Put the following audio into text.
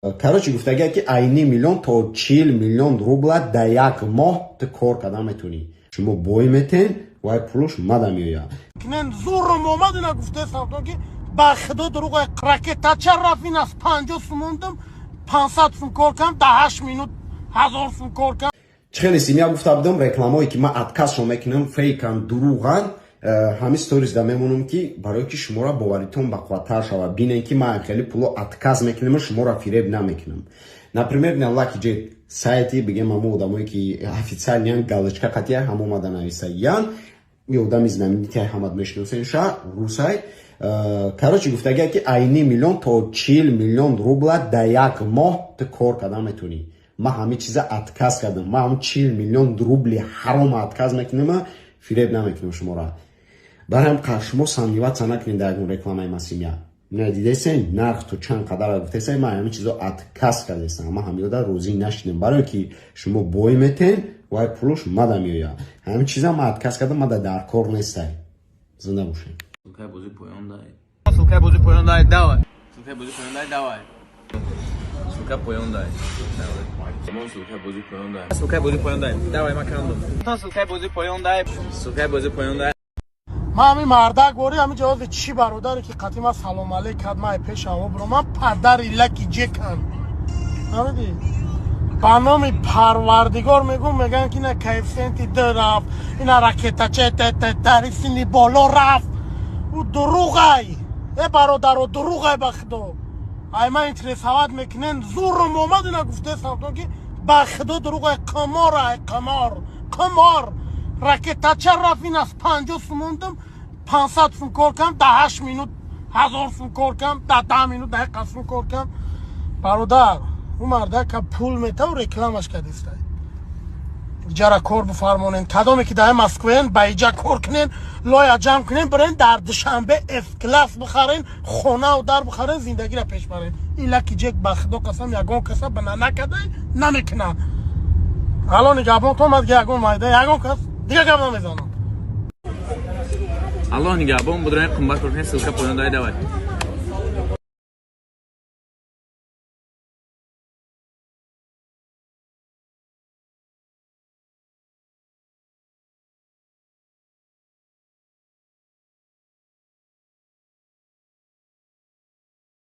Короче, гуфтагия, ки айни миллион то 40 миллион рубла дар як моҳ ту кор карда метавонӣ. Шумо бой метен, вай пулуш мада меояд. Кнен зурум омад, ина гуфтесам, ки ба худо дурӯғ. Ракетача рафт, ин аз 50 сум мондам, 500 сум кор кардам, дар 8 минут 1000 сум кор кардам. Чӣ хеле семья гуфта будам, рекламое ки ман отказ шон мекунам, фейкан, дурӯған. Ҳамин сторис да мемонам, ки барое ки шуморо боваритон бақувваттар шавад, бинем, ки ман хеле пуло отказ мекунам, шуморо фиреб намекунам. Например, на Лаки Ҷек сайти бигем, ҳамо одамое ки официально ян, галочка қатия ҳамо омада нависа ян, и одами знаменитый, ҳамат мешиносен ша, русай. Короче, гуфтагия, ки айни миллион то 40 миллион рубла дар як моҳ ту кор карда метавонӣ. Ман ҳамин чиза отказ кардам. Ман ҳамн 40 миллион рубли ҳарома отказ мекунам, фиреб намекунам шуморо. Барои ҳам шумо сомневаться накунед дар ягон рекламаи ма. Семья, на дидесен, нарх то чанд қадар гуфтесен, ман ҳамин чизо отказ кардесам. Ман ҳамиёда розӣ нашидем, барое ки шумо бой метен, вай пулуш мада меояд. Ҳамин чиза ман отказ кардам, мада дар кор нестай. Зинда бошед. Ссылкаи бозӣ поён дай. Ссылкаи бозӣ поён дай, давай. Ссылкаи бозӣ поён дай, давай. Ссылка поён дай. Давай. Ссылкаи бозӣ поён дай. Ссылкаи бозӣ поён дай. Давай, ма кандум. Ссылкаи бозӣ поён дай. Ссылкаи бозӣ поён дай. Ман ҳамин мардак бори ҳамин ҷавози чӣ бародаре ки қатӣ ман салом алейк кард, ман пешамо буро, ман падари Лаки Ҷекам, фаҳмидӣ? Ба номи Парвардигор мегӯм, мегӯям, ки ина коэффициенти д рафт, ина ракетача тари синни боло рафт. Ӯ дурӯғай, э бародаро, дурӯғай, ба худо. Ай ман интересовать мекунен, зурум омад, ина гуфтесам, ки ба худо дурӯғай, қимор, ай қимор, қимор. Ракетача рафт, ин аз 50 сум мондам, 500 сум кор кардам, дар 8 минут 1000 сум кор кардам, дар 10 минут дақиқа сум кор кардам. Бародар, ӯ мардака пул метаву рекламаш кардистай. Иҷара кор бифармонен, кадоме ки дар Москваен, ба иҷа кор кунен, лоя ҷамъ кунен, бирен дар Душанбе С-класс бихарен, хонаву дар бихарен, зиндагиро пеш барен. Ин Лаки Ҷек, ба худо қасам, ягон каса бина накардай намекуна. Ало, нигаҳбон омад, ки ягон майда, ягон кас дига гап намезанам. Аллоҳ нигаҳбон, будрои қимбат кор кунед, ссылка поён дай, давай.